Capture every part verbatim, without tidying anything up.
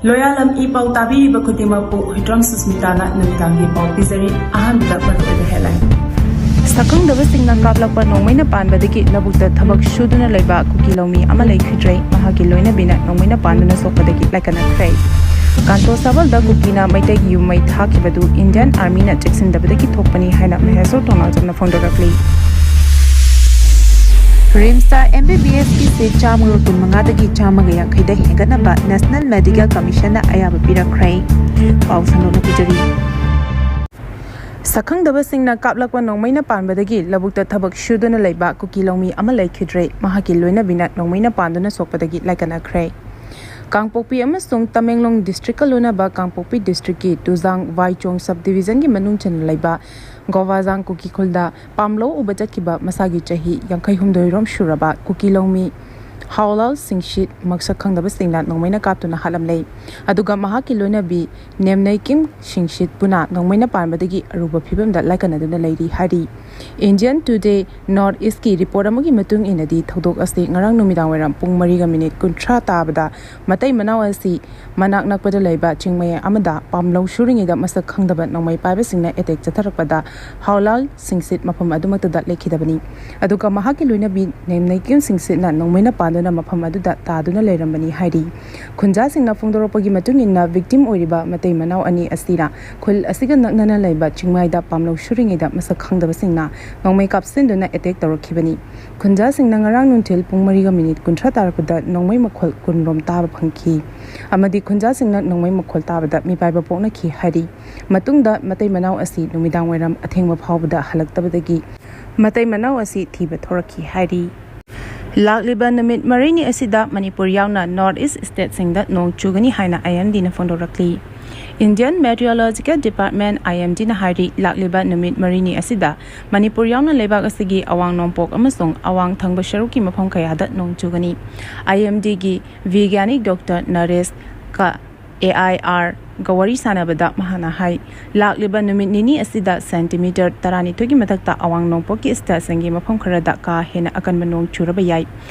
ꯂꯣꯌꯥꯂꯝ E ꯄꯥꯎ ꯇꯥꯕꯤꯔꯤꯕ ꯈꯨꯗꯤꯡꯃꯛꯄꯨ ꯍꯨꯏꯗ꯭ꯔꯣꯝ ꯁꯨꯁꯃꯤꯇꯥꯅ ꯅꯨꯃꯤꯗꯥꯡꯒꯤ ꯄꯥꯎ ꯄꯤꯖꯔꯤ꯫ ꯑꯍꯥꯟꯕꯗ ꯃꯔꯨꯑꯣꯏꯕ headline꯫ ꯁꯛꯈꯪꯗꯕꯁꯤꯡꯅ ꯀꯥꯞꯂꯛꯄ ꯅꯣꯡꯃꯩꯅ ꯄꯥꯟꯕꯗꯒꯤ ꯂꯧꯕꯨꯛꯇ ꯊꯕꯛ ꯁꯨꯗꯨꯅ ꯂꯩꯕ ꯀꯨꯀꯤ ꯂꯧꯃꯤ ꯑꯃ ꯂꯩꯈꯤꯗ꯭ꯔꯦ꯫ ꯃꯍꯥꯛꯀꯤ ꯂꯣꯏꯅꯕꯤꯅ ꯅꯣꯡꯃꯩꯅ ꯄꯥꯟꯗꯨꯅ ꯁꯣꯛꯄꯗꯒꯤ ꯂꯥꯏꯀꯠꯅꯈ꯭ꯔꯦ꯫ ꯀꯥꯟꯇꯣ ꯁꯥꯕꯜꯗ ꯀꯨꯀꯤꯅ ꯃꯩꯇꯩꯒꯤ ꯌꯨꯝ ꯃꯩ ꯊꯥꯈꯤꯕꯗꯨ ꯏꯟꯗꯤꯌꯥꯟ ꯑꯥꯔꯃꯤꯅ ꯆꯦꯛꯁꯤꯟꯗꯕꯗꯒꯤ ꯊꯣꯛꯄꯅꯤ ꯍꯥꯏꯅ ꯃꯍꯦꯁꯣꯔ ꯊꯣꯡꯅꯥꯎꯖꯝꯅ ꯐꯣꯡꯗꯣꯔꯛꯂꯤ꯫ ꯔꯤꯝꯁꯇ ꯑꯦꯝ ꯕꯤ ꯕꯤ ꯑꯦꯁꯀꯤ ꯁꯤꯠ ꯆꯥꯝꯃꯒ ꯀꯨꯟꯃꯉꯥꯗꯒꯤ ꯆꯥꯝꯃꯒ ꯌꯥꯡꯈꯩꯗ ꯍꯦꯟꯒꯠꯅꯕ ꯅꯦꯁꯅꯦꯜ ꯃꯦꯗꯤꯀꯦꯜ ꯀꯃꯤꯁꯟꯅ ꯑꯌꯥꯕ ꯄꯤꯔꯛꯈ꯭ꯔꯦ꯫ ꯄꯥꯎ ꯁꯟꯗꯣꯛꯅ ꯄꯤꯖꯔꯤ꯫ ꯁꯛꯈꯪꯗꯕꯁꯤꯡꯅ ꯀꯥꯞꯂꯛꯄ ꯅꯣꯡꯃꯩꯅ ꯄꯥꯟꯕꯗꯒꯤ ꯂꯧꯕꯨꯛꯇ ꯊꯕꯛ ꯁꯨꯗꯨꯅ ꯂꯩꯕ ꯀꯨꯀꯤ ꯂꯧꯃꯤ ꯑꯃ ꯂꯩꯈꯤꯗ꯭ꯔꯦ꯫ ꯃꯍꯥꯛꯀꯤ ꯂꯣꯏꯅꯕꯤꯅ ꯅꯣꯡꯃꯩꯅ ꯄꯥꯟꯗꯨꯅ ꯁꯣꯛꯄꯗꯒꯤ ꯂꯥꯏꯀꯠꯅꯈ꯭ꯔꯦ꯫ ꯀꯥꯡꯄꯣꯛꯄꯤ ꯑꯃꯁꯨꯡ ꯇꯃꯦꯡꯂꯣꯡ ꯗꯤꯁꯇ꯭ꯔꯤꯛꯀ ꯂꯣꯟꯅꯕ ꯀꯥꯡꯄꯣꯛꯄꯤ ꯗꯤꯁꯇ꯭ꯔꯤꯛꯀꯤ ꯇꯨꯖꯥꯡ ꯋꯥꯏꯆꯣꯡ ꯁꯕ ꯗꯤꯕꯤꯖꯟꯒꯤ ꯃꯅꯨꯡ ꯆꯟꯅ ꯂꯩꯕ ꯒꯣꯋꯥꯖꯥꯡ ꯀꯨꯀꯤ ꯈꯨꯜꯗ ꯄꯥꯝꯂꯧ ꯎꯕ ꯆꯠꯈꯤꯕ ꯃꯁꯥꯒꯤ ꯆꯍꯤ ꯌꯥꯡꯈꯩ ꯍꯨꯝꯗꯣꯏ ꯔꯣꯝ ꯁꯨꯔꯕ ꯀꯨꯀꯤ ꯂꯧꯃꯤ ꯍꯥꯎꯂꯥꯜ ꯁꯤꯡꯁꯤꯠ ꯃꯁꯛ ꯈꯪꯗꯕꯁꯤꯡꯅ ꯅꯣꯡꯃꯩꯅ ꯀꯥꯞꯇꯨꯅ ꯍꯥꯠꯂꯝꯂꯦ꯫ ꯑꯗꯨꯒ ꯃꯍꯥꯛꯀꯤ ꯂꯣꯏꯅꯕꯤ ꯅꯦꯝꯅꯩ ꯀꯤꯝ ꯁꯤꯡꯁꯤꯠꯄꯨꯅ ꯅꯣꯡꯃꯩꯅ ꯄꯥꯟꯕꯗꯒꯤ ꯑꯔꯨꯕ ꯐꯤꯕꯝꯗ ꯂꯥꯏꯀꯠꯅꯗꯨꯅ ꯂꯩꯔꯤ ꯍꯥꯏꯔꯤ꯫ ꯏꯟꯗꯤꯌꯥꯟ ꯇꯨꯗꯦ ꯅꯣꯔꯠ ꯏꯁꯀꯤ ꯔꯤꯄꯣꯔꯠ ꯑꯃꯒꯤ ꯃꯇꯨꯡ ꯏꯟꯅꯗꯤ ꯊꯧꯗꯣꯛ ꯑꯁꯤ ꯉꯔꯥꯡ ꯅꯨꯃꯤꯗꯥꯡ ꯋꯥꯏꯔꯝ ꯄꯨꯡ ꯃꯔꯤꯒ ꯃꯤꯅꯤꯠ ꯀꯨꯟꯊ꯭ꯔꯥ ꯇꯥꯕꯗ ꯃꯇꯩ ꯃꯅꯥꯎ ꯑꯁꯤ ꯃꯅꯥꯛ ꯅꯛꯄꯗ ꯂꯩꯕ ꯆꯤꯡꯃꯩ ꯑꯃꯗ ꯄꯥꯝꯂꯧ ꯁꯨꯔꯤꯉꯩꯗ ꯃꯁꯛ ꯈꯪꯗꯕ ꯅꯣꯡꯃꯩ ꯄꯥꯏꯕꯁꯤꯡꯅ ꯑꯦꯇꯦꯛ ꯆꯠꯊꯔꯛꯄꯗ ꯍꯥꯎꯂꯥꯜ ꯁꯤꯡꯁꯤꯠ ꯃꯐꯝ ꯑꯗꯨꯃꯛꯇꯗ ꯂꯩꯈꯤꯗꯕꯅꯤ꯫ ꯑꯗꯨꯒ ꯃꯍꯥꯛꯀꯤ ꯂꯣꯏꯅꯕꯤ ꯅꯦꯝꯅꯩꯀꯤꯝ ꯁꯤꯡꯁꯤꯠꯅ ꯅꯣꯡꯃꯩꯅ ꯄꯥꯟꯗꯨꯅ ꯃꯐꯝ ꯑꯗꯨꯗ ꯇꯥꯗꯨꯅ ꯂꯩꯔꯝꯕꯅꯤ ꯍꯥꯏꯔꯤ꯫ ꯈꯨꯟꯖꯥꯁꯤꯡꯅ ꯐꯣꯡꯗꯣꯔꯛꯄꯒꯤ ꯃꯇꯨꯡ ꯏꯟꯅ ꯚꯤꯛꯇꯤꯝ ꯑꯣꯏꯔꯤꯕ ꯃꯇꯩ ꯃꯅꯥꯎ ꯑꯅꯤ ꯑꯁꯤꯅ ꯈꯨꯜ ꯑꯁꯤꯒ ꯅꯛꯅꯅ ꯂꯩꯕ ꯆꯤꯡꯃꯥꯏꯗ ꯄꯥꯝꯂꯧ ꯁꯨꯔꯤꯉꯩꯗ ꯃꯁꯛ ꯈꯪꯗꯕꯁꯤꯡꯅ ꯅꯣꯡꯃꯩ ꯀꯥꯞꯁꯤꯟꯗꯨꯅ ꯑꯦꯇꯦꯛ ꯇꯧꯔꯛꯈꯤꯕꯅꯤ꯫ ꯈꯨꯟꯖꯥꯁꯤꯡꯅ ꯉꯔꯥꯡ ꯅꯨꯡꯊꯤꯜ ꯄꯨꯡ ꯃꯔꯤꯒ ꯃꯤꯅꯤꯠ ꯀꯨꯟꯊ꯭ꯔꯥ ꯇꯥꯔꯛꯄꯗ ꯅꯣꯡꯃꯩ ꯃꯈꯣꯜ ꯀꯨꯟꯔꯣꯝ ꯇꯥꯕ ꯐꯪꯈꯤ ꯑꯃꯗꯤ ꯈꯨꯟꯖꯥꯁꯤꯡꯅ ꯅꯣꯡꯃꯩ ꯃꯈꯣꯜ ꯇꯥꯕꯗ ꯃꯤꯄꯥꯏꯕ ꯄꯣꯛꯅꯈꯤ ꯍꯥꯏꯔꯤ꯫ ꯃꯇꯨꯡꯗ ꯃꯇꯩ ꯃꯅꯥꯎ ꯑꯁꯤ ꯅꯨꯃꯤꯗꯥꯡ ꯋꯥꯏꯔꯝ ꯑꯊꯦꯡꯕ ꯐꯥꯎꯕꯗ ꯍꯜꯂꯛꯇꯕꯗꯒꯤ ꯃꯇꯩ ꯃꯅꯥꯎ ꯑꯁꯤ ꯊꯤꯕ ꯊꯣꯔꯛꯈꯤ ꯍꯥꯏꯔꯤ꯫ ꯂꯥꯛꯂꯤꯕ ꯅꯨꯃꯤꯠ ꯃꯔꯤꯅꯤ ꯑꯁꯤꯗ ꯃꯅꯤꯄꯨꯔ ꯌꯥꯎꯅ ꯅꯣꯔꯠ ꯏꯁ ꯁ꯭ꯇꯦꯠꯁꯤꯡꯗ ꯅꯣꯡ ꯆꯨꯒꯅꯤ ꯍꯥꯏꯅ ꯑꯥꯏ ꯑꯦꯝ ꯗꯤꯅ ꯐꯣꯡꯗꯣꯔꯛꯂꯤ꯫ ꯏꯟꯗꯤꯌꯟ ꯃꯦꯇꯤꯑꯣꯔꯣꯂꯣꯖꯤꯀꯦꯜ ꯗꯤꯄꯥꯔꯠꯃꯦꯟ, ꯑꯥꯏ ꯑꯦꯝ ꯗꯤꯅ ꯍꯥꯏꯔꯤ, ꯂꯥꯛꯂꯤꯕ ꯅꯨꯃꯤꯠ ꯃꯔꯤꯅꯤ ꯑꯁꯤꯗ ꯃꯅꯤꯄꯨꯔ ꯌꯥꯎꯅ ꯂꯩꯕꯥꯛ ꯑꯁꯤꯒꯤ ꯑꯋꯥꯡ ꯅꯣꯡꯄꯣꯛ ꯑꯃꯁꯨꯡ ꯑꯋꯥꯡ ꯊꯪꯕ ꯁꯔꯨꯛꯀꯤ ꯃꯐꯝ ꯀꯌꯥꯗ ꯅꯣꯡ ꯆꯨꯒꯅꯤ꯫ ꯑꯥꯏ ꯑꯦꯝ ꯗꯤꯒꯤ ꯕꯤꯒ꯭ꯌꯥꯅꯤꯛ ꯗꯣꯛꯇꯔ ꯅꯔꯦꯁ ꯀ ꯑꯦ ꯑꯥꯏ ꯑꯥꯔ ꯒ ꯋꯥꯔꯤ ꯁꯥꯟꯅꯕꯗ ꯃꯍꯥꯛꯅ ꯍꯥꯏ, ꯂꯥꯛꯂꯤꯕ ꯅꯨꯃꯤꯠ ꯅꯤꯅꯤ ꯑꯁꯤꯗ ꯁꯦꯟꯇꯤꯃꯤꯇꯔ ꯇꯔꯥꯅꯤꯊꯣꯏꯒꯤ ꯃꯊꯛꯇ ꯑꯋꯥꯡ ꯅꯣꯡꯄꯣꯛꯀꯤ ꯁ꯭ꯇꯦꯠꯁꯤꯡꯒꯤ ꯃꯐꯝ ꯈꯔꯗ ꯀꯥ ꯍꯦꯟꯅ ꯑꯀꯟꯕ ꯅꯣꯡ ꯆꯨꯔꯕ ꯌꯥꯏ꯫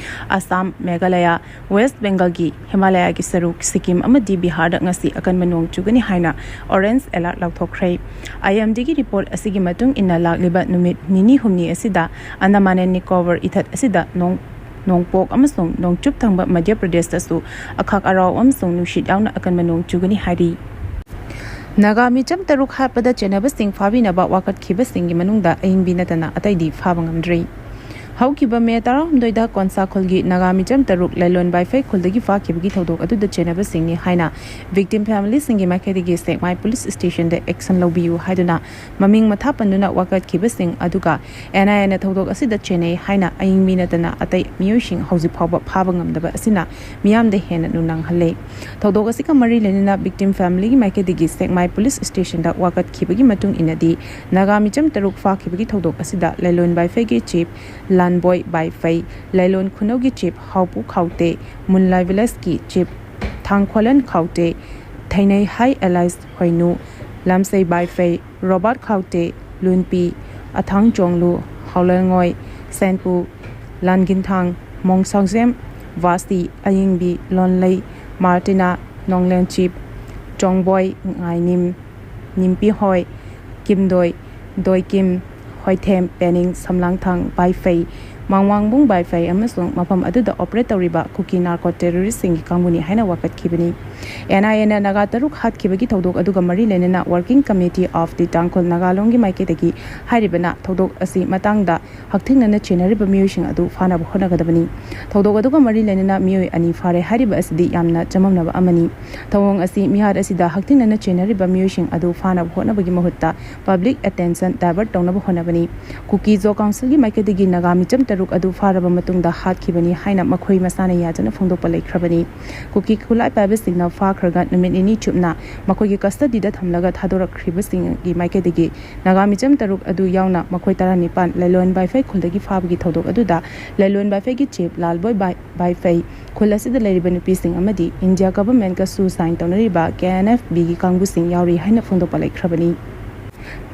ꯑꯁꯥꯝ, ꯃꯦꯘꯥꯂꯌꯥ, ꯋꯦꯁ꯭ꯠ ꯕꯦꯡꯒꯜꯒꯤ ꯍꯤꯃꯥꯂꯌꯥꯒꯤ ꯁꯔꯨꯛ, ꯁꯤꯛꯀꯤꯝ ꯑꯃꯗꯤ ꯕꯤꯍꯥꯔꯗ ꯉꯁꯤ ꯑꯀꯟꯕ ꯅꯣꯡ ꯆꯨꯒꯅꯤ ꯍꯥꯏꯅ ꯑꯣꯔꯦꯟꯖ ꯑꯦꯂꯔꯠ ꯂꯥꯎꯊꯣꯛꯈ꯭ꯔꯦ꯫ ꯑꯥꯏ ꯑꯦꯝ ꯗꯤꯒꯤ ꯔꯤꯄꯣꯔꯠ ꯑꯁꯤꯒꯤ ꯃꯇꯨꯡ ꯏꯟꯅ ꯂꯥꯛꯂꯤꯕ ꯅꯨꯃꯤꯠ ꯅꯤꯅꯤ ꯍꯨꯝꯅꯤ ꯑꯁꯤꯗ ꯑꯟꯗꯃꯥꯟ ꯑꯦꯟ ꯅꯤꯀꯣꯕꯔ ꯏꯊꯠ ꯑꯁꯤꯗ ꯅꯣꯡ ꯅꯣꯡꯄꯣꯛ ꯑꯃꯁꯨꯡ ꯅꯣꯡꯆꯨꯞ ꯊꯪꯕ ꯃꯙ꯭ꯌ ꯄ꯭ꯔꯗꯦꯁꯇꯁꯨ ꯑꯈꯥꯛ ꯑꯔꯥꯎ ꯑꯃꯁꯨꯡ ꯅꯨꯡꯁꯤꯠ ꯌꯥꯎꯅ ꯑꯀꯟꯕ ꯅꯣꯡ ꯆꯨꯒꯅꯤ ꯍꯥꯏꯔꯤ꯫ ꯅꯥꯒꯥ ꯃꯤꯆꯝ ꯇꯔꯨꯛ ꯍꯥꯠꯄꯗ ꯆꯦꯟꯅꯕꯁꯤꯡ ꯐꯥꯕꯤꯅꯕ ꯋꯥꯀꯠꯈꯤꯕꯁꯤꯡꯒꯤ ꯃꯅꯨꯡꯗ ꯑꯏꯪꯕꯤ ꯅꯠꯇꯅ ꯑꯇꯩꯗꯤ ꯐꯥꯕ ꯉꯝꯗ꯭ꯔꯤ꯫ ꯍꯧꯈꯤꯕ ꯃꯦ ꯇꯔꯥꯍꯨꯝꯗꯣꯏꯗ ꯀꯣꯟꯁꯥ ꯈꯨꯜꯒꯤ ꯅꯥꯒꯥ ꯃꯤꯆꯝ ꯇꯔꯨꯛ ꯂꯩꯂꯣꯟ ꯕꯥꯏꯐꯩ ꯈꯨꯜꯗꯒꯤ ꯐꯥꯈꯤꯕꯒꯤ ꯊꯧꯗꯣꯛ ꯑꯗꯨꯗ ꯆꯦꯟꯅꯕꯁꯤꯡꯅꯤ ꯍꯥꯏꯅ ꯚꯤꯛꯇꯤꯝ ꯐꯦꯃꯤꯂꯤꯁꯤꯡꯒꯤ ꯃꯥꯏꯀꯩꯗꯒꯤ ꯁꯦꯛꯃꯥꯏ ꯄꯨꯂꯤꯁ ꯁ꯭ꯇꯦꯁꯟꯗ ꯑꯦꯛꯁꯟ ꯂꯧꯕꯤꯌꯨ ꯍꯥꯏꯗꯨꯅ ꯃꯃꯤꯡ ꯃꯊꯥ ꯄꯟꯗꯨꯅ ꯋꯥꯀꯠꯈꯤꯕꯁꯤꯡ ꯑꯗꯨꯒ ꯑꯦꯟ ꯑꯥꯏ ꯑꯦꯅ ꯊꯧꯗꯣꯛ ꯑꯁꯤꯗ ꯆꯦꯟꯅꯩ ꯍꯥꯏꯅ ꯑꯏꯪꯕꯤ ꯅꯠꯇꯅ ꯑꯇꯩ ꯃꯤꯑꯣꯏꯁꯤꯡ ꯍꯧꯖꯤꯛ ꯐꯥꯎꯕ ꯐꯥꯕ ꯉꯝꯗꯕ ꯑꯁꯤꯅ ꯃꯤꯌꯥꯝꯗ ꯍꯦꯟꯅ ꯅꯨꯡꯅꯥꯡꯍꯜꯂꯦ꯫ ꯊꯧꯗꯣꯛ ꯑꯁꯤꯒ ꯃꯔꯤ ꯂꯩꯅꯅ ꯚꯤꯛꯇꯤꯝ ꯐꯦꯃꯤꯂꯤꯒꯤ ꯃꯥꯏꯀꯩꯗꯒꯤ ꯁꯦꯛꯃꯥꯏ ꯄꯨꯂꯤꯁ ꯁ꯭ꯇꯦꯁꯟꯗ ꯋꯥꯀꯠꯈꯤꯕꯒꯤ ꯃꯇꯨꯡ ꯏꯟꯅꯗꯤ, ꯅꯥꯒꯥ ꯃꯤꯆꯝ ꯇꯔꯨꯛ ꯐꯥꯈꯤꯕꯒꯤ ꯊꯧꯗꯣꯛ ꯑꯁꯤꯗ ꯂꯩꯂꯣꯟ ꯕꯥꯏꯐꯩꯒꯤ ꯆꯤꯐ ꯂꯥꯟꯕꯣꯏ ꯕꯥꯏꯐꯩ, ꯂꯩꯂꯣꯟ ꯈꯨꯅꯧꯒꯤ ꯆꯤꯐ ꯍꯥꯎꯄꯨ ꯈꯥꯎꯇꯦ, ꯃꯨꯟꯂꯥꯏ ꯚꯤꯂꯦꯖꯀꯤ ꯆꯤꯐ ꯊꯥꯡꯈꯣꯂꯟ ꯈꯥꯎꯇꯦ, ꯊꯩꯅꯩ ꯍꯥꯏ ꯑꯦꯂꯥꯏꯁ ꯍꯣꯏꯅꯨ, ꯂꯝꯁꯩ ꯕꯥꯏꯐꯩ, ꯔꯣꯕꯥꯔꯠ ꯈꯥꯎꯇꯦ, ꯂꯨꯟꯄꯤ, ꯑꯊꯥꯡ ꯆꯣꯡꯂꯨ, ꯍꯥꯎꯂꯦꯡꯉꯣꯏ, ꯁꯦꯟꯄꯨ, ꯂꯥꯟꯒꯤꯟꯊꯥꯡ, ꯃꯣꯡꯁꯥꯡꯖꯦꯝ, ꯚꯥꯁꯇꯤ, ꯑꯌꯤꯡꯕꯤ, ꯂꯣꯟꯂꯩ, ꯃꯥꯔꯇꯤꯅꯥ, ꯅꯣꯡꯂꯦꯟꯆꯤꯞ, ꯆꯣꯡꯕꯣꯏ, ꯉꯥꯏꯅꯤꯝ, ꯅꯤꯝꯄꯤꯍꯣꯏ, ꯀꯤꯝꯗꯣꯏ, ꯗꯣꯏꯀꯤꯝ, ꯍꯣꯏꯊꯦꯝ, ꯄꯦꯅꯤꯡ, ꯁꯝꯂꯥꯡꯊꯥꯡ, ꯕꯥꯏꯐꯩ, ꯃꯥꯡꯋꯥꯡꯕꯨꯡ ꯕꯥꯏꯐꯩ ꯑꯃꯁꯨꯡ ꯃꯐꯝ ꯑꯗꯨꯗ ꯑꯣꯄꯔꯦꯠ ꯇꯧꯔꯤꯕ ꯀꯨꯀꯤ ꯅꯥꯔꯀꯣ ꯇꯦꯔꯣꯔꯤꯁꯁꯤꯡꯒꯤ ꯀꯥꯡꯕꯨꯅꯤ ꯍꯥꯏꯅ ꯋꯥꯀꯠꯈꯤꯕꯅꯤ꯫ ꯑꯦꯟ ꯑꯥꯏ ꯑꯦꯅ ꯅꯥꯒꯥ ꯇꯔꯨꯛ ꯍꯥꯠꯈꯤꯕꯒꯤ ꯊꯧꯗꯣꯛ ꯑꯗꯨꯒ ꯃꯔꯤ ꯂꯩꯅꯅ Working Committee of the Tangkhul Naga Longꯒꯤ ꯃꯥꯏꯀꯩꯗꯒꯤ ꯍꯥꯏꯔꯤꯕꯅ ꯊꯧꯗꯣꯛ ꯑꯁꯤ ꯃꯇꯥꯡꯗ ꯍꯛꯊꯦꯡꯅꯅ ꯆꯦꯟꯅꯔꯤꯕ ꯃꯤꯑꯣꯏꯁꯤꯡ ꯑꯗꯨ ꯐꯥꯅꯕ ꯍꯣꯠꯅꯒꯗꯕꯅꯤ꯫ ꯊꯧꯗꯣꯛ ꯑꯗꯨꯒ ꯃꯔꯤ ꯂꯩꯅꯅ ꯃꯤꯑꯣꯏ ꯑꯅꯤ ꯐꯥꯔꯦ ꯍꯥꯏꯔꯤꯕ ꯑꯁꯤꯗꯤ ꯌꯥꯝꯅ ꯆꯃꯝꯅꯕ ꯑꯃꯅꯤ꯫ ꯊꯧꯑꯣꯡ ꯑꯁꯤ ꯃꯤꯍꯥꯠ ꯑꯁꯤꯗ ꯍꯛꯊꯦꯡꯅꯅ ꯆꯦꯟꯅꯔꯤꯕ ꯃꯤꯑꯣꯏꯁꯤꯡ ꯑꯗꯨ ꯐꯥꯅꯕ ꯍꯣꯠꯅꯕꯒꯤ ꯃꯍꯨꯠꯇ ꯄꯕ꯭ꯂꯤꯛ ꯑꯦꯇꯦꯟꯁꯟ ꯗꯥꯏꯚꯔꯠ ꯇꯧꯅꯕ ꯍꯣꯠꯅꯕꯅꯤ꯫ ꯀꯨꯀꯤ ꯖꯣ ꯀꯥꯎꯟꯁꯤꯜꯒꯤ ꯃꯥꯏꯀꯩꯗꯒꯤ ꯅꯥꯒꯥ ꯃꯤꯆꯝ ꯇꯔꯨꯛ ꯑꯗꯨ ꯐꯥꯔꯕ ꯃꯇꯨꯡꯗ ꯍꯥꯠꯈꯤꯕꯅꯤ ꯍꯥꯏꯅ ꯃꯈꯣꯏ ꯃꯁꯥꯅ ꯌꯥꯖꯅ ꯐꯣꯡꯗꯣꯛꯄ ꯂꯩꯈ꯭ꯔꯕꯅꯤ꯫ ꯀꯨꯀꯤ ꯈꯨꯠꯂꯥꯏ ꯄꯥꯏꯕꯁꯤꯡꯅ ꯐꯥꯈ꯭ꯔꯒ ꯅꯨꯃꯤꯠ ꯅꯤꯅꯤ ꯆꯨꯞꯅ ꯃꯈꯣꯏꯒꯤ ꯀꯁꯇꯗꯤꯗ ꯊꯝꯂꯒ ꯊꯥꯗꯣꯔꯛꯈ꯭ꯔꯤꯕꯁꯤꯡꯒꯤ ꯃꯥꯏꯀꯩꯗꯒꯤ ꯅꯥꯒꯥ ꯃꯤꯆꯝ ꯇꯔꯨꯛ ꯑꯗꯨ ꯌꯥꯎꯅ ꯃꯈꯣꯏ ꯇꯔꯥꯅꯤꯄꯥꯟ ꯂꯩꯂꯣꯟ ꯕꯥꯏꯐꯩ ꯈꯨꯜꯗꯒꯤ ꯐꯥꯕꯒꯤ ꯊꯧꯗꯣꯛ ꯑꯗꯨꯗ ꯂꯩꯂꯣꯟ ꯕꯥꯏꯐꯩꯒꯤ ꯆꯤꯐ ꯂꯥꯜꯕꯣꯏ ꯕꯥꯏ-, ꯕꯥꯏꯐꯩ, ꯈꯨꯜ ꯑꯁꯤꯗ ꯂꯩꯔꯤꯕ ꯅꯨꯄꯤꯁꯤꯡ ꯑꯃꯗꯤ ꯏꯟꯗꯤꯌꯥ ꯒꯚꯔꯟꯃꯦꯟꯠꯀꯁꯨ ꯁꯥꯏꯟ ꯇꯧꯅꯔꯤꯕ ꯀꯦ ꯑꯦꯟ ꯑꯦꯐ ꯕꯤꯒꯤ ꯀꯥꯡꯕꯨꯁꯤꯡ ꯌꯥꯎꯔꯤ ꯍꯥꯏꯅ ꯐꯣꯡꯗꯣꯛꯄ ꯂꯩꯈ꯭ꯔꯕꯅꯤ꯫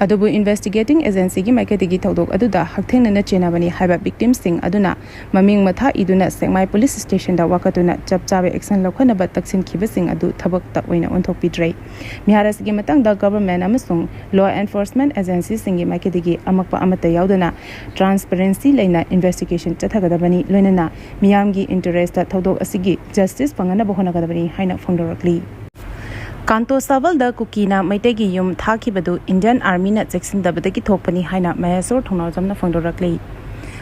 ꯑꯗꯨꯕꯨ ꯏꯟꯚꯦꯁꯇꯤꯒꯦꯇꯤꯡ ꯑꯦꯖꯦꯟꯁꯤꯒꯤ ꯃꯥꯏꯀꯩꯗꯒꯤ ꯊꯧꯗꯣꯛ ꯑꯗꯨꯗ ꯍꯛꯊꯦꯡꯅꯅ ꯆꯦꯟꯅꯕꯅꯤ ꯍꯥꯏꯕ ꯚꯤꯛꯇꯤꯝꯁꯤꯡ ꯑꯗꯨꯅ ꯃꯃꯤꯡ ꯃꯊꯥ ꯏꯗꯨꯅ ꯁꯦꯛꯃꯥꯏ ꯄꯨꯂꯤꯁ ꯁ꯭ꯇꯦꯁꯟꯗ ꯋꯥꯀꯠꯇꯨꯅ ꯆꯞ ꯆꯥꯕ ꯑꯦꯛꯁꯟ ꯂꯧꯈꯠꯅꯕ ꯇꯛꯁꯤꯟꯈꯤꯕꯁꯤꯡ ꯑꯗꯨ ꯊꯕꯛꯇ ꯑꯣꯏꯅ ꯑꯣꯟꯊꯣꯛꯄꯤꯗ꯭ꯔꯦ꯫ ꯃꯤꯍꯥꯠ ꯑꯁꯤꯒꯤ ꯃꯇꯥꯡꯗ ꯒꯚꯔꯟꯃꯦꯟꯠ ꯑꯃꯁꯨꯡ ꯂꯣ ꯑꯦꯟꯐꯣꯔꯁꯃꯦꯟꯠ ꯑꯦꯖꯦꯟꯁꯤꯁꯤꯡꯒꯤ ꯃꯥꯏꯀꯩꯗꯒꯤ ꯑꯃꯛꯄ ꯑꯃꯠꯇ ꯌꯥꯎꯗꯅ ꯇ꯭ꯔꯥꯟꯁꯄꯔꯦꯟꯁꯤ ꯂꯩꯅ ꯏꯟꯚꯦꯁꯇꯤꯒꯦꯁꯟ ꯆꯠꯊꯒꯗꯕꯅꯤ, ꯂꯣꯏꯅꯅ ꯃꯤꯌꯥꯝꯒꯤ ꯏꯟꯇꯔꯦꯁꯇ ꯊꯧꯗꯣꯛ ꯑꯁꯤꯒꯤ ꯖꯁꯇꯤꯁ ꯐꯪꯍꯟꯅꯕ ꯍꯣꯠꯅꯒꯗꯕꯅꯤ ꯍꯥꯏꯅ ꯐꯣꯡꯗꯣꯔꯛꯂꯤ꯫ ꯀꯥꯟꯇꯣ ꯁꯥꯕꯜꯗ ꯀꯨꯀꯤꯅ ꯃꯩꯇꯩꯒꯤ ꯌꯨꯝ ꯊꯥꯈꯤꯕꯗꯨ ꯏꯟꯗꯤꯌꯟ ꯑꯥꯔꯃꯤꯅ ꯆꯦꯛꯁꯤꯟꯗꯕꯗꯒꯤ ꯊꯣꯛꯄꯅꯤ ꯍꯥꯏꯅ ꯃꯍꯦꯁꯣꯔ ꯊꯣꯡꯅꯥꯎꯖꯝꯅ ꯐꯣꯡꯗꯣꯔꯛꯂꯤ꯫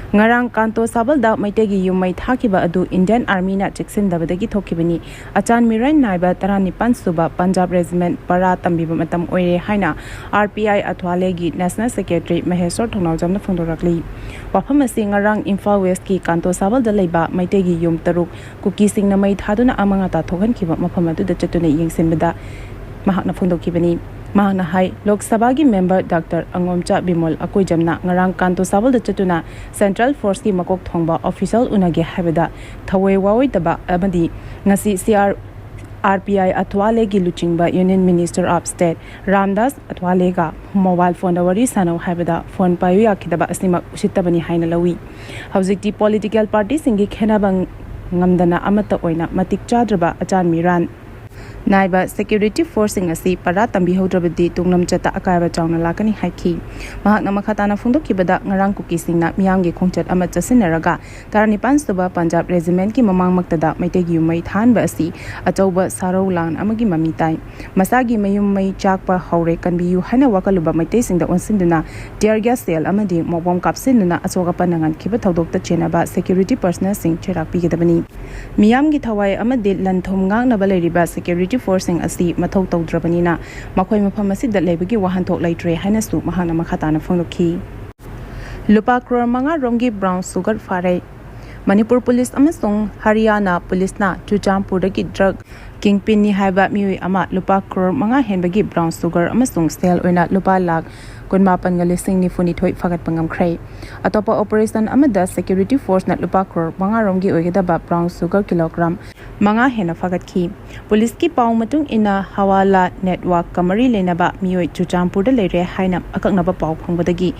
ꯉꯔꯥꯡ ꯀꯥꯟꯇꯣ ꯁꯥꯕꯜꯗ ꯃꯩꯇꯩꯒꯤ ꯌꯨꯝ ꯃꯩ ꯊꯥꯈꯤꯕ ꯑꯗꯨ ꯏꯟꯗꯤꯌꯟ ꯑꯥꯔꯃꯤꯅ ꯆꯦꯛꯁꯤꯟꯗꯕꯗꯒꯤ ꯊꯣꯛꯈꯤꯕꯅꯤ꯫ ꯑꯆꯥꯟ ꯃꯤꯔꯣꯟ ꯅꯥꯏꯕ ꯇꯔꯥꯅꯤꯄꯥꯟ ꯁꯨꯕ ꯄꯟꯖꯥꯕ ꯔꯦꯖꯤꯃꯦꯟꯠ ꯄꯔꯥ ꯇꯝꯕꯤꯕ ꯃꯇꯝ ꯑꯣꯏꯔꯦ ꯍꯥꯏꯅ ꯑꯥꯔ ꯄꯤ ꯑꯥꯏ ꯑꯊ꯭ꯋꯥꯂꯦꯒꯤ ꯅꯦꯁꯅꯦꯜ ꯁꯦꯀ꯭ꯔꯦꯇꯔꯤ ꯃꯍꯦꯁꯣꯔ ꯊꯣꯡꯅꯥꯎꯖꯝꯅ ꯐꯣꯡꯗꯣꯔꯛꯂꯤ꯫ ꯋꯥꯐꯝ ꯑꯁꯤ ꯉꯔꯥꯡ ꯏꯝꯐꯥꯜ ꯋꯦꯁ꯭ꯠꯀꯤ ꯀꯥꯟꯇꯣ ꯁꯥꯕꯜꯗ ꯂꯩꯕ ꯃꯩꯇꯩꯒꯤ ꯌꯨꯝ ꯇꯔꯨꯛ ꯀꯨꯀꯤꯁꯤꯡꯅ ꯃꯩ ꯊꯥꯗꯨꯅ ꯑꯃꯥꯡ ꯑꯇꯥ ꯊꯣꯛꯍꯟꯈꯤꯕ ꯃꯐꯝ ꯑꯗꯨꯗ ꯆꯠꯇꯨꯅ ꯌꯦꯡꯁꯤꯟꯕꯗ ꯃꯍꯥꯛꯅ ꯐꯣꯡꯗꯣꯛꯈꯤꯕꯅꯤ꯫ ꯃꯍꯥꯛꯅ ꯍꯥꯏ, ꯂꯣꯛ ꯁꯚꯥꯒꯤ ꯃꯦꯝꯕꯔ ꯗꯥꯛꯇꯔ ꯑꯉꯣꯝꯆꯥ ꯕꯤꯃꯣꯜ ꯑꯀꯣꯏꯖꯝꯅ ꯉꯔꯥꯡ ꯀꯥꯟꯇꯣ ꯁꯥꯕꯜꯗ ꯆꯠꯇꯨꯅ ꯁꯦꯟꯇ꯭ꯔꯦꯜ ꯐꯣꯔꯁꯀꯤ ꯃꯀꯣꯛ ꯊꯣꯡꯕ ꯑꯣꯐꯤꯁꯔ ꯎꯅꯒꯦ ꯍꯥꯏꯕꯗ ꯊꯋꯥꯏ ꯋꯥꯑꯣꯏꯗꯕ ꯑꯃꯗꯤ ꯉꯁꯤ C R, R P I ꯑꯊ꯭ꯋꯥꯂꯦꯒꯤ ꯂꯨꯆꯤꯡꯕ union minister of state Ramdas ꯑꯊ꯭ꯋꯥꯂꯦꯒ ꯃꯣꯕꯥꯏꯜ ꯐꯣꯟꯗ ꯋꯥꯔꯤ ꯁꯥꯟꯅꯧ ꯍꯥꯏꯕꯗ ꯐꯣꯟ ꯄꯥꯏꯌꯨ ꯌꯥꯈꯤꯗꯕ ꯑꯁꯤꯃꯛ ꯎꯁꯤꯠꯇꯕꯅꯤ ꯍꯥꯏꯅ ꯂꯧꯏ꯫ ꯍꯧꯖꯤꯛꯇꯤ ꯄꯣꯂꯤꯇꯤꯀꯦꯜ ꯄꯥꯔꯇꯤꯁꯤꯡꯒꯤ ꯈꯦꯟꯅꯕ ꯉꯝꯗꯅ ꯑꯃꯠꯇ ꯑꯣꯏꯅ ꯃꯇꯤꯛ ꯆꯥꯗ꯭ꯔꯕ ꯑꯆꯥꯟ ꯃꯤꯔꯥꯟ ꯅꯥꯏꯕ ꯁꯦꯀ꯭ꯌꯨꯔꯤꯇꯤ ꯐꯣꯔꯁꯁꯤꯡ ꯑꯁꯤ ꯄꯔꯥ ꯇꯝꯕꯤꯍꯧꯗ꯭ꯔꯕꯗꯤ ꯇꯨꯡꯂꯝꯆꯠꯇ ꯑꯀꯥꯏꯕ ꯆꯥꯎꯅ ꯂꯥꯛꯀꯅꯤ ꯍꯥꯏꯈꯤ꯫ ꯃꯍꯥꯛꯅ ꯃꯈꯥ ꯇꯥꯅ ꯐꯣꯡꯗꯣꯛꯈꯤꯕꯗ, ꯉꯔꯥꯡ ꯀꯨꯀꯤꯁꯤꯡꯅ ꯃꯤꯌꯥꯝꯒꯤ ꯈꯣꯡꯆꯠ ꯑꯃ ꯆꯠꯁꯤꯟꯅꯔꯒ ꯇꯔꯥꯅꯤꯄꯥꯟ ꯁꯨꯕ ꯄꯟꯖꯥꯕ ꯔꯦꯖꯤꯃꯦꯟꯠꯀꯤ ꯃꯃꯥꯡꯃꯛꯇꯗ ꯃꯩꯇꯩꯒꯤ ꯌꯨꯝ ꯃꯩ ꯊꯥꯍꯟꯕ ꯑꯁꯤ ꯑꯆꯧꯕ ꯁꯥꯔꯧ ꯂꯥꯟ ꯑꯃꯒꯤ ꯃꯃꯤ ꯇꯥꯏ꯫ ꯃꯁꯥꯒꯤ ꯃꯌꯨꯝ ꯃꯩ ꯆꯥꯛꯄ ꯍꯧꯔꯦ, ꯀꯟꯕꯤꯌꯨ ꯍꯥꯏꯅ ꯋꯥꯀꯠꯂꯨꯕ ꯃꯩꯇꯩꯁꯤꯡꯗ ꯑꯣꯟꯁꯤꯟꯗꯨꯅ tear gas shell ꯑꯃꯗꯤ ꯃꯣꯞ ꯕꯣꯝ ꯀꯥꯞꯁꯤꯟꯗꯨꯅ ꯑꯁꯣꯛ ꯑꯄꯟ ꯅꯪꯍꯟꯈꯤꯕ ꯊꯧꯗꯣꯛꯇ ꯆꯦꯟꯅꯕ ꯁꯦꯀ꯭ꯌꯨꯔꯤꯇꯤ ꯄꯔꯁꯅꯦꯜꯁꯤꯡ ꯆꯩꯔꯥꯛ ꯄꯤꯒꯗꯕꯅꯤ꯫ ꯃꯤꯌꯥꯝꯒꯤ ꯊꯋꯥꯏ ꯑꯃꯗꯤ ꯂꯟ ꯊꯨꯝ ꯉꯥꯛꯅꯕ ꯂꯩꯔꯤꯕ ꯁꯦꯀ꯭ꯌꯨꯔꯤꯇꯤ ꯐꯣꯔꯁꯁꯤꯡ ꯑꯁꯤ ꯃꯊꯧ ꯇꯧꯗ꯭ꯔꯕꯅꯤꯅ ꯃꯈꯣꯏ ꯃꯐꯝ ꯑꯁꯤꯗ ꯂꯩꯕꯒꯤ ꯋꯥꯍꯟꯊꯣꯛ ꯂꯩꯇ꯭ꯔꯦ ꯍꯥꯏꯅꯁꯨ ꯃꯍꯥꯛꯅ ꯃꯈꯥ ꯇꯥꯅ ꯐꯣꯡꯗꯣꯛꯈꯤ꯫ ꯂꯨꯄꯥ ꯀ꯭ꯔꯣꯔ ꯃꯉꯥ ꯔꯣꯝꯒꯤ ꯕ꯭ꯔꯥꯎꯟ ꯁꯨꯒꯔ ꯐꯥꯔꯦ꯫ ꯃꯅꯤꯄꯨꯔ ꯄꯨꯂꯤꯁ ꯑꯃꯁꯨꯡ ꯍꯔꯤꯌꯥꯅꯥ ꯄꯨꯂꯤꯁꯅ ꯆꯨꯔꯆꯥꯟꯄꯨꯔꯗꯒꯤ ꯗ꯭ꯔꯒ ꯀꯤꯡꯄꯤꯟꯅꯤ ꯍꯥꯏꯕ ꯃꯤꯑꯣꯏ ꯑꯃ ꯂꯨꯄꯥ ꯀ꯭ꯔꯣꯔ ꯃꯉꯥ ꯍꯦꯟꯕꯒꯤ ꯕ꯭ꯔꯥꯎꯟ ꯁꯨꯒꯔ ꯑꯃꯁꯨꯡ ꯁꯦꯜ ꯑꯣꯏꯅ ꯂꯨꯄꯥ ꯂꯥꯈ ꯀꯨꯟꯃꯥꯄꯟꯒ ꯂꯤꯁꯤꯡ ꯅꯤꯐꯨꯅꯤꯊꯣꯏ ꯐꯥꯒꯠꯄ ꯉꯝꯈ꯭ꯔꯦ꯫ ꯑꯇꯣꯞꯄ ꯑꯣꯄꯔꯦꯁꯟ ꯑꯃꯗ ꯁꯦꯀ꯭ꯌꯨꯔꯤꯇꯤ ꯐꯣꯔꯁꯅ ꯂꯨꯄꯥ ꯀ꯭ꯔꯣꯔ ꯃꯉꯥ ꯔꯣꯝꯒꯤ ꯑꯣꯏꯒꯗꯕ ꯕ꯭ꯔꯥꯎꯟ ꯁꯨꯒꯔ ꯀꯤꯂꯣꯒ꯭ꯔꯥꯝ ꯃꯉꯥ ꯍꯦꯟꯅ ꯐꯥꯒꯠꯈꯤ꯫ ꯄꯨꯂꯤꯁꯀꯤ ꯄꯥꯎ ꯃꯇꯨꯡ ꯏꯟꯅ, ꯍꯋꯥꯂꯥ ꯅꯦꯠꯋꯥꯔꯛꯀ ꯃꯔꯤ ꯂꯩꯅꯕ ꯃꯤꯑꯣꯏ ꯆꯨꯔꯆꯥꯟꯄꯨꯔꯗ ꯂꯩꯔꯦ ꯍꯥꯏꯅ ꯑꯀꯛꯅꯕ ꯄꯥꯎ ꯐꯪꯕꯗꯒꯤ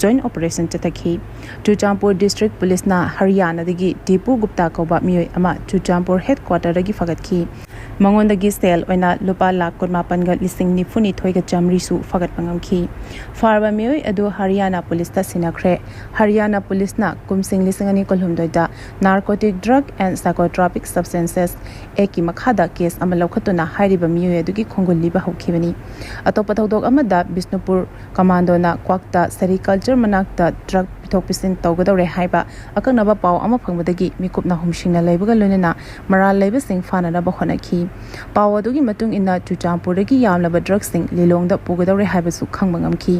ꯖꯣꯏꯟ ꯑꯣꯄꯔꯦꯁꯟ ꯆꯠꯊꯈꯤ꯫ ꯆꯨꯔꯆꯥꯟꯄꯨꯔ ꯗꯤꯁꯇ꯭ꯔꯤꯛ ꯄꯨꯂꯤꯁꯅ ꯍꯔꯤꯌꯥꯅꯥꯗꯒꯤ ꯗꯤꯄꯨ ꯒꯨꯞꯇꯥ ꯀꯧꯕ ꯃꯤꯑꯣꯏ ꯑꯃ ꯆꯨꯔꯆꯥꯟꯄꯨꯔ ꯍꯦꯗꯀ꯭ꯋꯥꯇꯔꯗꯒꯤ ꯐꯥꯒꯠꯈꯤ꯫ ꯃꯉꯣꯟꯗꯒꯤ ꯁꯦꯜ ꯑꯣꯏꯅ ꯂꯨꯄꯥ ꯂꯥꯈ ꯀꯨꯟꯃꯥꯄꯟꯒ ꯂꯤꯁꯤꯡ ꯅꯤꯐꯨꯅꯤꯊꯣꯏꯒ ꯆꯥꯃꯔꯤꯁꯨ ꯐꯥꯒꯠꯄ ꯉꯝꯈꯤ꯫ ꯐꯥꯔꯕ ꯃꯤꯑꯣꯏ ꯑꯗꯨ ꯍꯔꯤꯌꯥꯅꯥ ꯄꯨꯂꯤꯁꯇ ꯁꯤꯟꯅꯈ꯭ꯔꯦ꯫ ꯍꯔꯤꯌꯥꯅꯥ ꯄꯨꯂꯤꯁꯅ ꯀꯨꯝꯁꯤꯡ ꯂꯤꯁꯤꯡ ꯑꯅꯤ ꯀꯨꯟꯍꯨꯝꯗꯣꯏꯗ Narcotic Drug and Psychotropic Substances Actꯀꯤ ꯃꯈꯥꯗ ꯀꯦꯁ ꯑꯃ ꯂꯧꯈꯠꯇꯨꯅ ꯍꯥꯏꯔꯤꯕ ꯃꯤꯑꯣꯏ ꯑꯗꯨꯒꯤ ꯈꯣꯡꯒꯨꯜ ꯂꯤꯕ ꯍꯧꯈꯤꯕꯅꯤ꯫ ꯑꯇꯣꯞꯄ ꯊꯧꯗꯣꯛ ꯑꯃꯗ, ꯕꯤꯁꯅꯨꯄꯨꯔ ꯀꯃꯥꯟꯗꯣꯅ ꯀ꯭ꯋꯥꯛꯇ ꯁꯦꯔꯤꯀꯜꯆꯔ ꯃꯅꯥꯛꯇ ꯗ꯭ꯔꯒ ꯄꯤꯊꯣꯛ ꯄꯤꯁꯤꯟ ꯇꯧꯒꯗꯧꯔꯦ ꯍꯥꯏꯕ ꯑꯀꯛꯅꯕ ꯄꯥꯎ ꯑꯃ ꯐꯪꯕꯗꯒꯤ ꯃꯤꯀꯨꯞ ꯅꯥꯍꯨꯝꯁꯤꯡꯅ ꯂꯩꯕꯒ ꯂꯣꯏꯅꯅ ꯃꯔꯥꯜ ꯂꯩꯕꯁꯤꯡ ꯐꯥꯅꯅꯕ ꯍꯣꯠꯅꯈꯤ꯫ ꯄꯥꯎ ꯑꯗꯨꯒꯤ ꯃꯇꯨꯡ ꯏꯟꯅ, ꯆꯨꯔꯆꯥꯟꯄꯨꯔꯗꯒꯤ ꯌꯥꯝꯂꯕ ꯗ꯭ꯔꯒꯁꯤꯡ ꯂꯤꯂꯣꯡꯗ ꯄꯨꯒꯗꯧꯔꯦ ꯍꯥꯏꯕꯁꯨ ꯈꯪꯕ ꯉꯝꯈꯤ꯫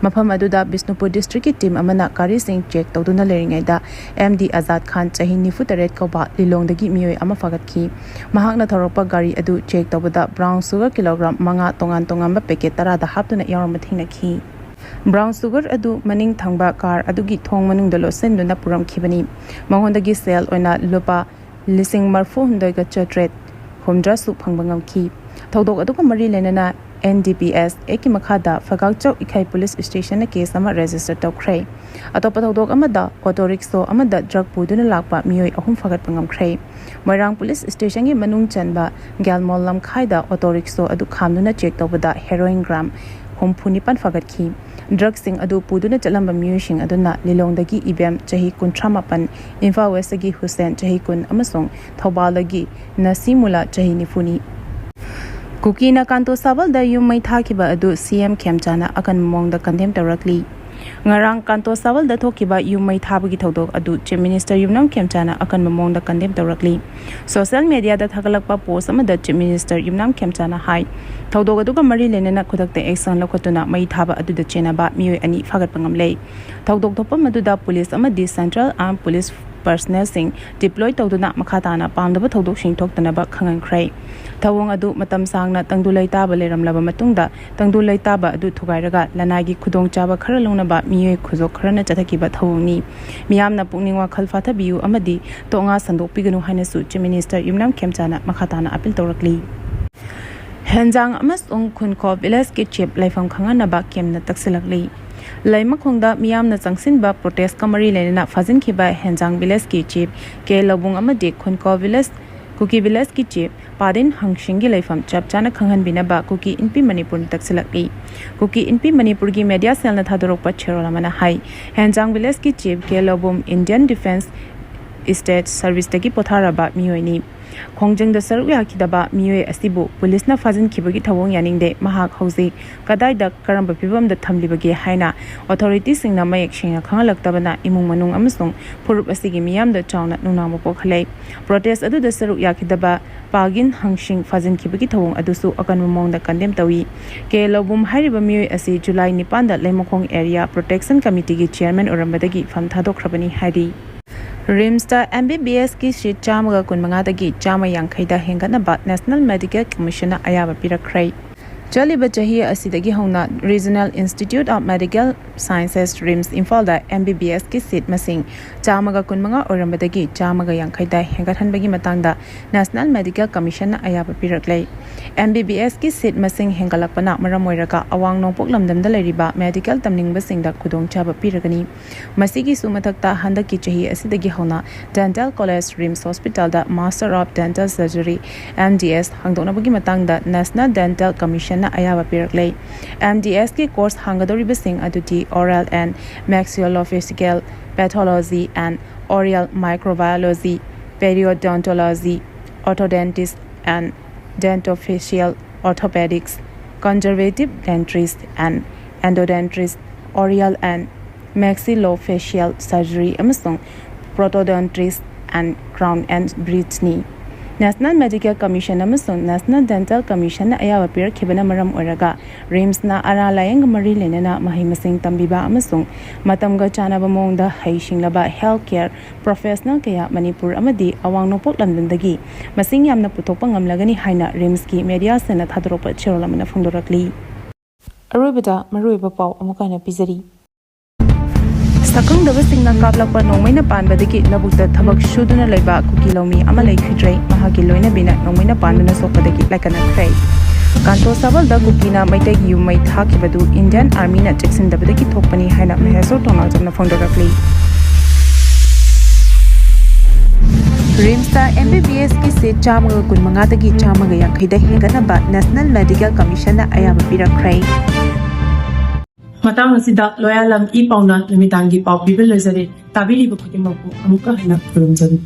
ꯃꯐꯝ ꯑꯗꯨꯗ ꯕꯤꯁꯅꯨꯄꯨꯔ ꯗꯤꯁꯇ꯭ꯔꯤꯛꯀꯤ ꯇꯤꯝ ꯑꯃꯅ ꯒꯥꯔꯤꯁꯤꯡ ꯆꯦꯛ ꯇꯧꯗꯨꯅ ꯂꯩꯔꯤꯉꯩꯗ, ꯑꯦꯝ ꯗꯤ ꯑꯖꯥꯗ ꯈꯥꯟ, ꯆꯍꯤ ꯅꯤꯐꯨ ꯇꯔꯦꯠ ꯀꯧꯕ ꯂꯤꯂꯣꯡꯗꯒꯤ ꯃꯤꯑꯣꯏ ꯑꯃ ꯐꯥꯒꯠꯈꯤ꯫ ꯃꯍꯥꯛꯅ ꯊꯧꯔꯛꯄ ꯒꯥꯔꯤ ꯑꯗꯨ ꯆꯦꯛ ꯇꯧꯕꯗ ꯕ꯭ꯔꯥꯎꯟ ꯁꯨꯒꯔ ꯀꯤꯂꯣꯒ꯭ꯔꯥꯝ ꯃꯉꯥ ꯇꯣꯉꯥꯟ ꯇꯣꯉꯥꯟꯕ ꯄꯦꯀꯦꯠ ꯇꯔꯥꯗ ꯍꯥꯞꯇꯨꯅ ꯌꯥꯎꯔꯝꯕ ꯊꯦꯡꯅꯈꯤ꯫ ꯕ꯭ꯔꯥꯎꯟ ꯁꯨꯒꯔ ꯑꯗꯨ ꯃꯅꯤꯡ ꯊꯪꯕ ꯀꯥꯔ ꯑꯗꯨꯒꯤ ꯊꯣꯡ ꯃꯅꯨꯡꯗ ꯂꯣꯠꯁꯤꯟꯗꯨꯅ ꯄꯨꯔꯝꯈꯤꯕꯅꯤ꯫ ꯃꯉꯣꯟꯗꯒꯤ ꯁꯦꯜ ꯑꯣꯏꯅ ꯂꯨꯄꯥ ꯂꯤꯁꯤꯡ ꯃꯔꯤꯐꯨ ꯍꯨꯝꯗꯣꯏꯒ ꯆꯥꯇ꯭ꯔꯦꯠ ꯍꯨꯝꯗ꯭ꯔꯥꯁꯨ ꯐꯪꯕ ꯉꯝꯈꯤ꯫ ꯊꯧꯗꯣꯛ ꯑꯗꯨꯒ ꯃꯔꯤ ꯂꯩꯅꯅ ꯑꯦꯟ ꯗꯤ ꯄꯤ ꯑꯦꯁ ꯑꯦꯛꯀꯤ ꯃꯈꯥꯗ ꯐꯒꯥꯛꯆꯧ ꯏꯈꯥꯏ ꯄꯨꯂꯤꯁ ꯁ꯭ꯇꯦꯁꯟꯅ ꯀꯦꯁ ꯑꯃ ꯔꯦꯖꯤꯁꯇꯔ ꯇꯧꯈ꯭ꯔꯦ꯫ ꯑꯇꯣꯞꯄ ꯊꯧꯗꯣꯛ ꯑꯃꯗ, ꯑꯣꯇꯣ ꯔꯤꯛꯁꯣ ꯑꯃꯗ ꯗ꯭ꯔꯒ ꯄꯨꯗꯨꯅ ꯂꯥꯛꯄ ꯃꯤꯑꯣꯏ ꯑꯍꯨꯝ ꯐꯥꯒꯠꯄ ꯉꯝꯈ꯭ꯔꯦ꯫ ꯃꯣꯏꯔꯥꯡ ꯄꯨꯂꯤꯁ ꯁ꯭ꯇꯦꯁꯟꯒꯤ ꯃꯅꯨꯡ ꯆꯟꯕ ꯒ꯭ꯌꯥꯜꯃꯣꯜ ꯂꯝꯈꯥꯏꯗ ꯑꯣꯇꯣ ꯔꯤꯛꯁꯣ ꯑꯗꯨ ꯈꯥꯝꯗꯨꯅ ꯆꯦꯛ ꯇꯧꯕꯗ ꯍꯦꯔꯣꯏꯟ ꯒ꯭ꯔꯥꯝ ꯍꯨꯝꯐꯨ ꯅꯤꯄꯥꯟ ꯐꯥꯒꯠꯈꯤ꯫ ꯗ꯭ꯔꯒꯁꯤꯡ ꯑꯗꯨ ꯄꯨꯗꯨꯅ ꯆꯠꯂꯝꯕ ꯃꯤꯑꯣꯏꯁꯤꯡ ꯑꯗꯨꯅ ꯂꯤꯂꯣꯡꯗꯒꯤ ꯏꯕꯦꯝ, ꯆꯍꯤ ꯀꯨꯟꯊ꯭ꯔꯥ ꯃꯥꯄꯟ, ꯏꯝꯐꯥꯜ ꯋꯦꯁꯇꯒꯤ ꯍꯨꯁꯦꯟ, ꯆꯍꯤ ꯀꯨꯟ, ꯑꯃꯁꯨꯡ ꯊꯧꯕꯥꯜꯗꯒꯤ ꯅꯁꯤꯃꯨꯂꯥ, ꯆꯍꯤ ꯅꯤꯐꯨꯅꯤ꯫ ꯀꯨꯀꯤꯅ ꯀꯥꯟꯇꯣ ꯁꯥꯕꯜꯗ ꯌꯨꯝ ꯃꯩ ꯊꯥꯈꯤꯕ ꯑꯗꯨ ꯁꯤ ꯑꯦꯝ ꯈꯦꯝꯆꯥꯅ ꯑꯀꯟꯕ ꯃꯑꯣꯡꯗ ꯀꯟꯗꯦꯝ ꯇꯧꯔꯛꯂꯤ꯫ ꯉꯔꯥꯡ ꯀꯥꯟꯇꯣ ꯁꯥꯋꯜꯗ ꯊꯣꯛꯈꯤꯕ ꯌꯨꯝ ꯃꯩ ꯊꯥꯕꯒꯤ ꯊꯧꯗꯣꯛ ꯑꯗꯨ Chief Minister ꯌꯨꯝꯅꯥꯝ ꯈꯦꯝꯆꯥꯅ ꯑꯀꯟꯕ ꯃꯑꯣꯡꯗ condemn ꯇꯧꯔꯛꯂꯤ꯫ Social media ꯗ ꯊꯥꯒꯠꯂꯛꯄ post ꯑꯃꯗ Chief Minister ꯌꯨꯝꯅꯥꯝ ꯈꯦꯝꯆꯥꯅ ꯍꯥꯏ, ꯊꯧꯗꯣꯛ ꯑꯗꯨꯒ ꯃꯔꯤ ꯂꯩꯅꯅ ꯈꯨꯗꯛꯇ action ꯂꯧꯈꯠꯇꯨꯅ ꯃꯩ ꯊꯥꯕ ꯑꯗꯨꯗ ꯆꯦꯟꯅꯕ ꯃꯤꯑꯣꯏ ꯑꯅꯤ ꯐꯥꯒꯠꯄ ꯉꯝꯂꯦ꯫ ꯊꯧꯗꯣꯛ ꯊꯣꯛꯐꯝ ꯑꯗꯨꯗ police ꯑꯃꯗꯤ Central Armed Police personnel ꯁꯤꯡ deploy ꯇꯧꯗꯨꯅ ꯃꯈꯥ ꯇꯥꯅ ꯄꯥꯝꯗꯕ ꯊꯧꯗꯣꯛꯁꯤꯡ ꯊꯣꯛꯇꯅꯕ ꯈꯪꯍꯟꯈ꯭ꯔꯦ꯫ ꯊꯧꯑꯣꯡ ꯑꯗꯨ ꯃꯇꯝ ꯁꯥꯡꯅ ꯇꯪꯗꯨ ꯂꯩꯇꯥꯕ ꯂꯩꯔꯝꯂꯕ ꯃꯇꯨꯡꯗ, ꯇꯪꯗꯨ ꯂꯩꯇꯥꯕ ꯑꯗꯨ ꯊꯨꯒꯥꯏꯔꯒ ꯂꯅꯥꯏꯒꯤ ꯈꯨꯗꯣꯡꯆꯥꯕ ꯈꯔ ꯂꯧꯅꯕ ꯃꯤꯑꯣꯏ ꯈꯨꯖꯣꯛ ꯈꯔꯅ ꯆꯠꯊꯈꯤꯕ ꯊꯧꯑꯣꯡꯅꯤ꯫ ꯃꯤꯌꯥꯝꯅ ꯄꯨꯛꯅꯤꯡ ꯋꯥꯈꯜ ꯐꯥꯊꯕꯤꯌꯨ ꯑꯃꯗꯤ ꯇꯣꯛꯉꯥ ꯁꯟꯗꯣꯛꯄꯤꯒꯅꯨ ꯍꯥꯏꯅꯁꯨ Chief Minister ꯌꯨꯝꯅꯥꯝ ꯈꯦꯝꯆꯥꯅ ꯃꯈꯥ ꯇꯥꯅ appeal ꯇꯧꯔꯛꯂꯤ꯫ ꯍꯦꯟꯖꯥꯡ ꯑꯃꯁꯨꯡ ꯈꯨꯟꯈꯣ village ꯀꯤ chief ꯂꯩꯐꯝ ꯈꯪꯍꯟꯅꯕ camp ꯅ ꯇꯛꯁꯤꯜꯂꯛꯂꯤ꯫ ꯂꯩꯃꯈꯣꯡꯗ ꯃꯤꯌꯥꯝꯅ ꯆꯪꯁꯤꯟꯕ protest ꯀ ꯃꯔꯤ ꯂꯩꯅꯅ ꯐꯥꯖꯤꯟꯈꯤꯕ ꯍꯦꯟꯖꯥꯡ village ꯀꯤ chief ꯀꯦ ꯂꯧꯕꯨꯡ ꯑꯃꯗꯤ ꯈꯨꯟꯈꯣ village, ꯀꯨꯀꯤ village ꯀꯤ chief ꯄꯥꯗꯤꯟ ꯍꯪꯁꯤꯡꯒꯤ ꯂꯩꯐꯝ ꯆꯞ ꯆꯥꯅ ꯈꯪꯍꯟꯕꯤꯅꯕ ꯀꯨꯀꯤ ꯏꯟꯄꯤ ꯃꯅꯤꯄꯨꯔꯅ ꯇꯛꯁꯤꯜꯂꯛꯂꯤ꯫ ꯀꯨꯀꯤ ꯏꯟꯄꯤ ꯃꯅꯤꯄꯨꯔꯒꯤ media cell ꯅ ꯊꯥꯗꯣꯔꯛꯄ ꯆꯦꯔꯣꯜ ꯑꯃꯅ ꯍꯥꯏ, ꯍꯦꯟꯖꯥꯡ village ꯀꯤ chief ꯀꯦ ꯂꯧꯕꯨꯡ Indian Defence State Service ꯇꯒꯤ ꯄꯣꯊꯥꯔꯕ ꯃꯤꯑꯣꯏꯅꯤ꯫ ꯈꯣꯡꯖꯪꯗ ꯁꯔꯨꯛ ꯌꯥꯈꯤꯗꯕ ꯃꯤꯑꯣꯏ ꯑꯁꯤꯕꯨ police ꯅ ꯐꯥꯖꯤꯟꯈꯤꯕꯒꯤ ꯊꯧꯑꯣꯡ ꯌꯥꯅꯤꯡꯗꯦ꯫ ꯃꯍꯥꯛ ꯍꯧꯖꯤꯛ ꯀꯗꯥꯏꯗ, ꯀꯔꯝꯕ ꯐꯤꯕꯝꯗ ꯊꯝꯂꯤꯕꯒꯦ ꯍꯥꯏꯅ authority ꯁꯤꯡꯅ ꯃꯌꯦꯛ ꯁꯦꯡꯅ ꯈꯪꯍꯜꯂꯛꯇꯕꯅ ꯏꯃꯨꯡ ꯃꯅꯨꯡ ꯑꯃꯁꯨꯡ ꯐꯨꯔꯨꯞ ꯑꯁꯤꯒꯤ ꯃꯤꯌꯥꯝꯗ ꯆꯥꯎꯅ ꯅꯨꯡꯅꯥꯡꯕ ꯄꯣꯛꯍꯜꯂꯦ꯫ Protest ꯑꯗꯨꯗ ꯁꯔꯨꯛ ꯌꯥꯈꯤꯗꯕ ꯄꯥꯒꯤꯟ ꯍꯪꯁꯤꯡ ꯐꯥꯖꯤꯟꯈꯤꯕꯒꯤ ꯊꯧꯑꯣꯡ ꯑꯗꯨꯁꯨ ꯑꯀꯟꯕ ꯃꯑꯣꯡꯗ condemn ꯇꯧꯏ꯫ ꯀꯦ ꯂꯧꯕꯨꯝ ꯍꯥꯏꯔꯤꯕ ꯃꯤꯑꯣꯏ ꯑꯁꯤ July ꯅꯤꯄꯥꯟꯗ ꯂꯩꯃꯈꯣꯡ Area Protection Committee ꯒꯤ chairman ꯑꯣꯏꯔꯝꯕꯗꯒꯤ ꯐꯝ ꯊꯥꯗꯣꯛꯈ꯭ꯔꯕꯅꯤ ꯍꯥꯏꯔꯤ꯫ ꯔꯤꯝꯁꯇ M B B S ꯀꯤ seat ꯆꯥꯝꯃꯒ ꯀꯨꯟꯃꯉꯥꯗꯒꯤ ꯆꯥꯝꯃ ꯌꯥꯡꯈꯩꯗ ꯍꯦꯟꯒꯠꯅꯕ National Medical Commission ꯅ ꯑꯌꯥꯕ ꯄꯤꯔꯛꯈ꯭ꯔꯦ꯫ ꯆꯠꯂꯤꯕ ꯆꯍꯤ ꯑꯁꯤꯗꯒꯤ ꯍꯧꯅ Regional Institute of Medical Sciences, RIMS, ꯏꯝꯐꯥꯜꯗ M B B S ꯀꯤ seat ꯃꯁꯤꯡ ꯆꯥꯝꯃꯒ ꯀꯨꯟꯃꯉꯥ ꯑꯣꯏꯔꯝꯕꯗꯒꯤ ꯆꯥꯝꯃꯒ ꯌꯥꯡꯈꯩꯗ ꯍꯦꯟꯒꯠꯍꯟꯕꯒꯤ ꯃꯇꯥꯡꯗ National Medical Commission ꯅ ꯑꯌꯥꯕ ꯄꯤꯔꯛꯂꯦ꯫ M B B S ꯀꯤ seat ꯃꯁꯤꯡ ꯍꯦꯟꯒꯠꯂꯛꯄꯅ ꯃꯔꯝ ꯑꯣꯏꯔꯒ ꯑꯋꯥꯡ ꯅꯣꯡꯄꯣꯛ ꯂꯝꯗꯝꯗ ꯂꯩꯔꯤꯕ medical ꯇꯝꯅꯤꯡꯕꯁꯤꯡꯗ ꯈꯨꯗꯣꯡꯆꯥꯕ ꯄꯤꯔꯒꯅꯤ꯫ ꯃꯁꯤꯒꯤꯁꯨ ꯃꯊꯛꯇ, ꯍꯟꯗꯛꯀꯤ ꯆꯍꯤ ꯑꯁꯤꯗꯒꯤ ꯍꯧꯅ Dental College, RIMS Hospital the Master of Dental Surgery, M D S, ꯍꯥꯡꯗꯣꯛꯅꯕꯒꯤ ꯃꯇꯥꯡꯗ National Dental Commission ꯅ ꯑꯌꯥꯕ ꯄꯤꯔꯛꯂꯦ꯫ M D S ꯀꯤ course ꯍꯥꯡꯒꯗꯧꯔꯤꯕꯁꯤꯡ ꯑꯗꯨꯗꯤ Oral and Maxillofacial Pathology and Oral Microbiology, Periodontology, Orthodontist and Dentofacial Orthopedics, Conservative Dentist and Endodontist, Oral and maxillofacial surgery ꯑꯃꯁꯨꯡ prosthodontics and crown and bridgeꯅꯤ꯫ National Medical Commission ꯑꯃꯁꯨꯡ National Dental Commissionꯅ ꯑꯌꯥꯕ ꯄꯤꯔꯛꯈꯤꯕꯅ ꯃꯔꯝ ꯑꯣꯏꯔꯒ RIMSꯅ ꯑꯅꯥ ꯂꯥꯌꯦꯡꯒ ꯃꯔꯤ ꯂꯩꯅꯅ ꯃꯍꯩ ꯃꯁꯤꯡ ꯇꯝꯕꯤꯕ ꯑꯃꯁꯨꯡ ꯃꯇꯝꯒ ꯆꯥꯟꯅꯕ ꯃꯑꯣꯡꯗ ꯍꯩꯁꯤꯡꯂꯕ health care professional ꯀꯌꯥ ꯃꯅꯤꯄꯨꯔ ꯑꯃꯗꯤ ꯑꯋꯥꯡ ꯅꯣꯡꯄꯣꯛ ꯂꯝꯗꯝꯗꯒꯤ ꯃꯁꯤꯡ ꯌꯥꯝꯅ ꯄꯨꯊꯣꯛꯄ ꯉꯝꯂꯒꯅꯤ ꯍꯥꯏꯅ RIMSꯀꯤ media cellꯅ ꯊꯥꯗꯣꯔꯛꯄ ꯆꯦꯔꯣꯜ ꯑꯃꯅ ꯐꯣꯡꯗꯣꯔꯛꯂꯤ꯫ ꯑꯔꯣꯏꯕꯗ ꯃꯔꯨꯑꯣꯏꯕ ꯄꯥꯎ ꯑꯃꯨꯛ ꯍꯟꯅ ꯄꯤꯖꯔꯤ꯫ ꯁꯛꯈꯪꯗꯕꯁꯤꯡꯅ ꯀꯥꯞꯂꯛꯄ ꯅꯣꯡꯃꯩꯅ ꯄꯥꯟꯕꯗꯒꯤ ꯂꯧꯕꯨꯛꯇ ꯊꯕꯛ ꯁꯨꯗꯨꯅ ꯂꯩꯕ ꯀꯨꯀꯤ ꯂꯧꯃꯤ ꯑꯃ ꯂꯩꯈꯤꯗ꯭ꯔꯦ꯫ ꯃꯍꯥꯛꯀꯤ ꯂꯣꯏꯅꯕꯤꯅ ꯅꯣꯡꯃꯩꯅ ꯄꯥꯟꯗꯨꯅ ꯁꯣꯛꯄꯗꯒꯤ ꯂꯥꯏꯀꯠꯅꯈ꯭ꯔꯦ꯫ ꯀꯥꯟꯇꯣ ꯁꯥꯕꯜꯗ ꯀꯨꯀꯤꯅ ꯃꯩꯇꯩꯒꯤ ꯌꯨꯝ ꯃꯩ ꯊꯥꯈꯤꯕꯗꯨ Indian Armyꯅ ꯆꯦꯛꯁꯤꯟꯗꯕꯗꯒꯤ ꯊꯣꯛꯄꯅꯤ ꯍꯥꯏꯅ ꯃꯍꯦꯁꯣꯔ ꯊꯣꯡꯅꯥꯎꯖꯝꯅ ꯐꯣꯡꯗꯣꯔꯛꯂꯤ꯫ RIMSꯇ MBBSꯀꯤ seat ꯆꯥꯝꯃꯒ ꯀꯨꯟꯃꯉꯥꯗꯒꯤ ꯆꯥꯝꯃꯒ ꯌꯥꯡꯈꯩꯗ ꯍꯦꯟꯒꯠꯅꯕ National Medical Commissionꯅ ꯑꯌꯥꯕ ꯄꯤꯔꯛꯈ꯭ꯔꯦ꯫ ꯃꯇꯥꯡ ꯑꯁꯤꯗ ꯂꯣꯌꯥꯂꯝ ꯏ ꯄꯥꯎꯅ ꯅꯨꯃꯤꯗꯥꯡꯒꯤ ꯄꯥꯎ ꯄꯤꯕ ꯂꯣꯏꯖꯔꯦ꯫ ꯇꯥꯕꯤꯔꯤꯕ ꯈꯨꯗꯤꯡꯃꯛꯄꯨ ꯑꯃꯨꯛꯀ ꯍꯟꯅ ꯈꯨꯔꯨꯝꯖꯔꯤ꯫